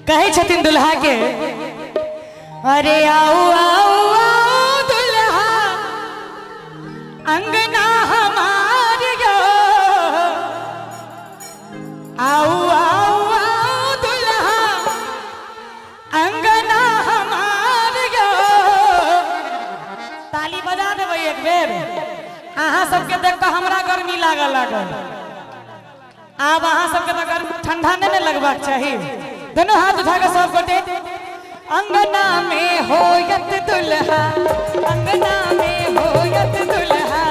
कहै छथिन दुल्हा के, अरे आओ आओ आओ दुल्हा अंगना हमार यो, आओ आओ आओ दुल्हा अंगना हमार यो। ताली बजा देबै एक बेर। अहाँ सबके देख कऽ हमरा गर्मी लागऽ लागल। आब अहाँ सबके तऽ गर्मी ठंडा नहीं ने लगबाक चाही। दोनों हाथ उठा के सब गोटे, अंगना में होयत दुल्हा, अंगना में होयत दुल्हा,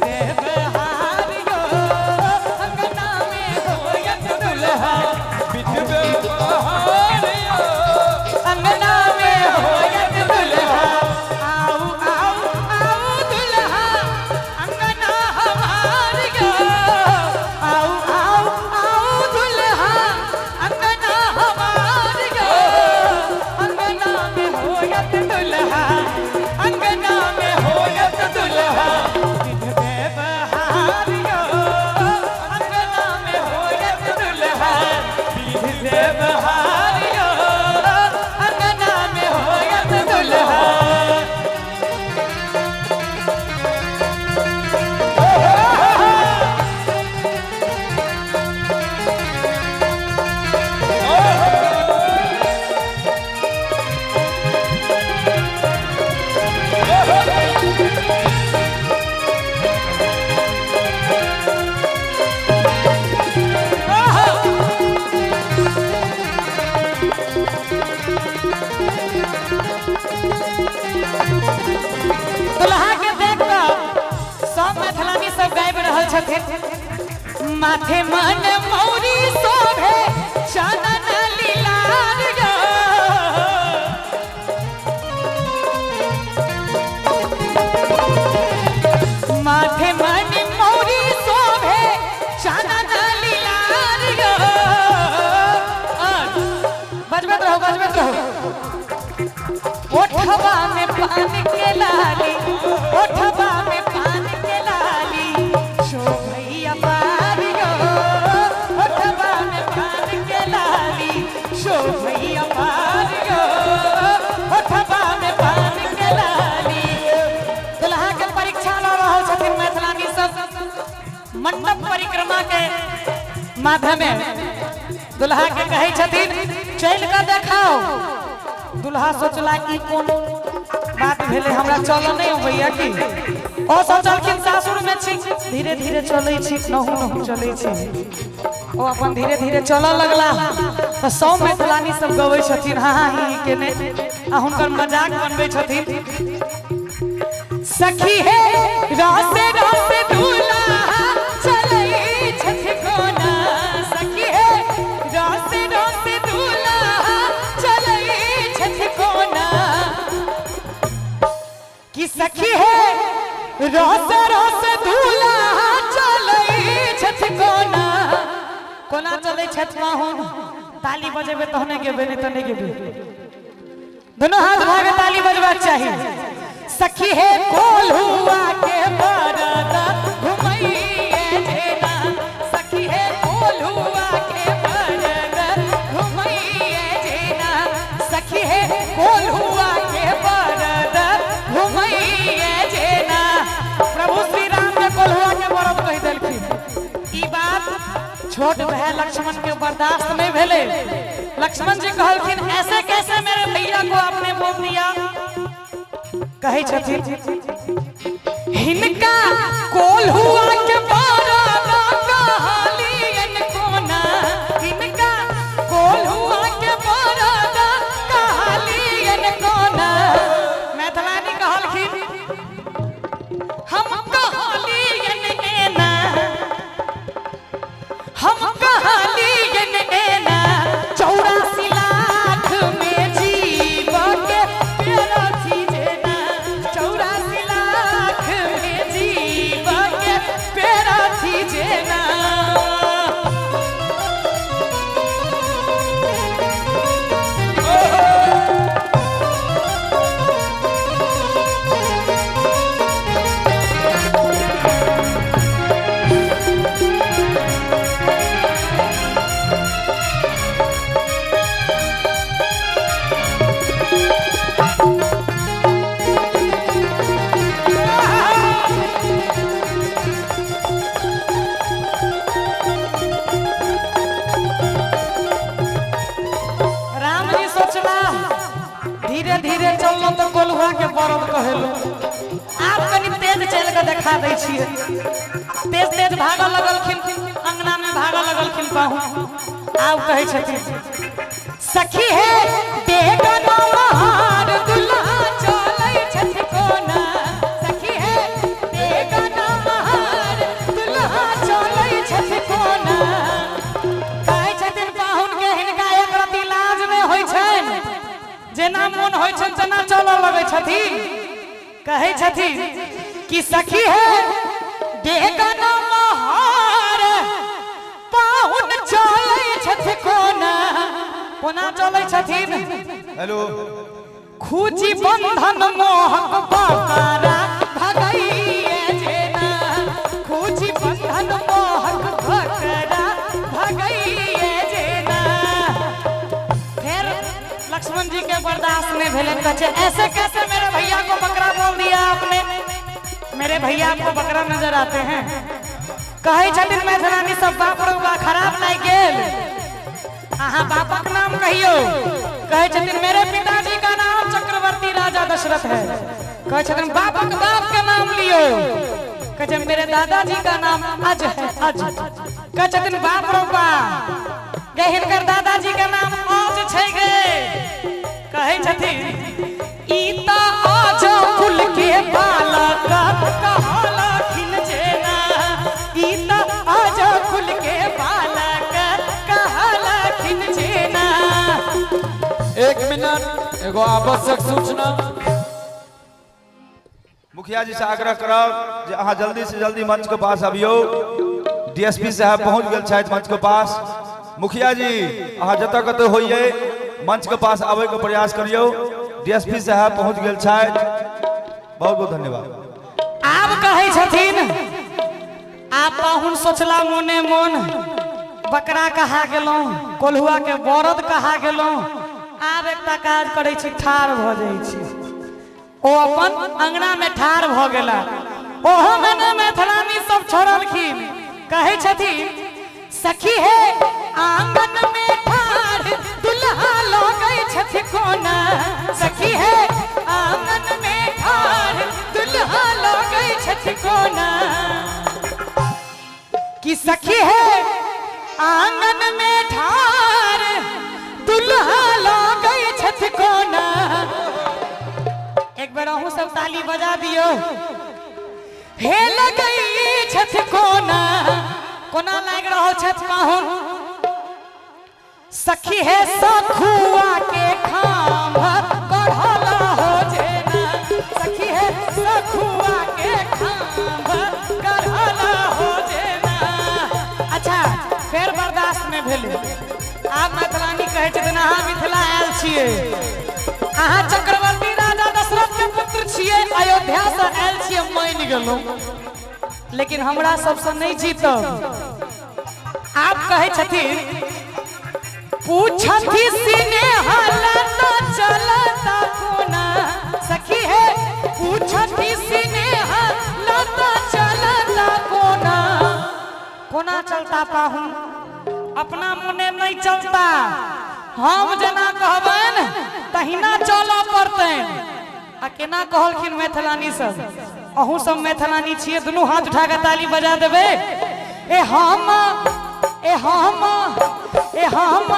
देव हार यो, अंगना में होयत दुल्हा, अंगना में होयत दुल्हा, आओ आओ आओ दुल्हा अंगना हमार यो, आओ आओ आओ दुल्हा अंगना हमार यो, अंगना में होयत दुल्हा, अंगना में होयत दुल्हा, देव हार यो, अंगना में होयत दुल्हा, देव हार यो, अंगना में होयत दुल्हा। दुल्हा के देख कऽ सब मैथिलानी सब गाबि रहल छथिन। माथे मन मौरी शोभे चनन लीलार यो, माथे मन मौरी शोभे चनन लीलार यो। बजबैत रहू बजबैत रहू। ओठवा में पान के लाली, ओठवा में पान के लाली, शोभैया पार यो, ओठवा में पान के लाली, शोभैया पार यो, ओठवा में पान के लाली। दुल्हा के परीक्षा लऽ रहल छथिन मैथिलानी सब। मंडप परिक्रमा के माध्यम दुल्हा के कहै छथिन चलि कऽ देखाओ। दुल्हा सोचला कि कोन बात भेलै, हमरा चलऽ नहीं अबैया की। ओ सोचलखिन सासुर में छी, धीरे धीरे चलै छी, नहु नहु चलै छी। ओ अपन धीरे धीरे चलऽ लगला तऽ सब मैथिलानी सब गबै छथिन हाँ हाँ ही केने, आ हुनकर मजाक बनबै छथिन। सखी हे रासे रासे दुल्हा चलै छथि कोना, सखी हे रासे रासे दुल्हा चलै छथि कोना, कि सखी हे रासे रासे दुल्हा चलै छथि कोना। कोना चलै छथि माहुन? ताली बजेबै तहने गेबै, नहीं तऽ नहि गेबै। दोनों हाथ उठा के ताली बजबाक चाही। सखी हे कोल्हुआ के बरदा घुमैये जेना, सखी हे कोल्हुआ के बरदा घुमैये जेना, सखी हे कोल्हुआ के बरदा घुमैये जेना। प्रभु श्री राम के कोल्हुआ के बरद कहि देलखिन। ई बात छोट भाई लक्ष्मण के बर्दाश्त नहीं भेलै। लक्ष्मण जी कहलखिन ऐसे कैसे मेरे भैया को आपने बोल दिया। कहै छथिन हिनका कोल्हुआ के बरदा कहलियन कोना, हिनका कोल्हुआ के बरदा कहलियन कोना। मैथिलानी कहलखिन हम कहलियन एना, हम कहलियन एना, 84 लाख में जीव के पेरथि जेना, 84 लाख में जीव के कोल्हुआ के बरद कहेलो। आब कनी तेज चल के देखा दै छियै। तेज तेज भागऽ लगलखिन, अंगना में भागऽ लगलखिन पाहुन। आब कहै छथिन सखी हे बेगन महार दुल्हा चलै छथि कोना, सखी हे बेगन महार दुल्हा चलै छथि कोना। कहै छथिन पाहुन के हिनका एक रति लाज नहि होइ छनि, जेना मोन होइ छनि तेना चलऽ लगै छथिन। कहै छथिन कि सखी हे बेगन महार पाहुन चलै छथि कोना, कोना चलै छथिन। हेलो खूजी बंधन मोहक बकरा भगैये जेना, खूजी बंधन मोहक बकरा भगैये जेना। फिर लक्ष्मण जी के बर्दाश्त नहीं भेलन, कहै ऐसे कैसे मेरे भैया को बकरा बोल दिया आपने, मेरे भैया आपको बकरा नजर आते हैं। कहै छथिन मैथिलानी सब बाप रो बा खराब लागि गेल, अहाँ बापक नाम कहियो। कहै छथिन मेरे पिताजी का नाम चक्रवर्ती राजा दशरथ है। कहै छथिन बापक बाप के नाम लियो। कहै छथिन मेरे दादाजी का नाम अज है, अज। कहै छथिन बाप रो बा गे हिनकर दादाजी के नाम अज छै गे। कहै छथिन ई त अज कुल के बालक कहलखिन जेना, ई त अज कुल के बालक कहलखिन जेना। एक मिनट, एगो आवश्यक सूचना। मुखिया जी से आग्रह करब जे अहाँ जल्दी से जल्दी मंच के पास अबियौ। डीएसपी साहब पहुंच गेल छथि मंच के पास। मुखिया जी अहाँ जतऽ कतौ होइए मंच के पास आबै के प्रयास करियौ। डीएसपी साहब पहुंच गेल छथि। बहुत बहुत धन्यवाद। आब कहै छथिन आब पाहुन सोचला मोने मोन बकरा कहा गेलहुँ, कोल्हुआ के बरद कहा गेलहुँ, आब एकटा काज करै छी ठाढ़ भऽ जाइ छी। ओ अपन अंगना में ठाढ़ भऽ गेला। ओहो में ने मैथिलानी सब छोड़लखिन। कहै छथिन सखी हे आंगन में ठाढ़ दुल्हा लगै छथि कोना, सखी हे आंगन में ठाढ़ दुल्हा लगै छथि कोना। कि सखी हे आंगन में ठाढ़ दुल्हा लगै छथि कोना। एक बेर अहूँ सब ताली बजा दियौ। हे लगै छथि कोना, कोना लागि रहल छथि पाहुन। सखी हे सखुआ के खाम्ह गढ़ल हो जेना, सखी हे सखुआ के खाम्ह गढ़ल हो जेना। अच्छा फेर बर्दाश्त नहि भेलै। आब मैथिलानी कहै छथिन अहाँ मिथिला आयल छियै, अहाँ चक्रवर्ती राजा दशरथ के पुत्र छियै, अयोध्या से आयल छियै, मानि गेलहुँ, लेकिन हमरा सबसँ नहि जीतब। आब कहै छथिन पूछथि स्नेह लता चलता कोना, सखी हे पूछथि स्नेह लता चलता कोना। कोना चलता पाहुन, अपना मोने नहीं चलता, हम जेना कहबनि तहिना चलऽ पड़तनि। आ केना कहलखिन मैथिलानी सब, अहूँ सब मैथिलानी छियै, दुनू हाथ उठा के ताली बजा देबै। ए हम ए हम ए हम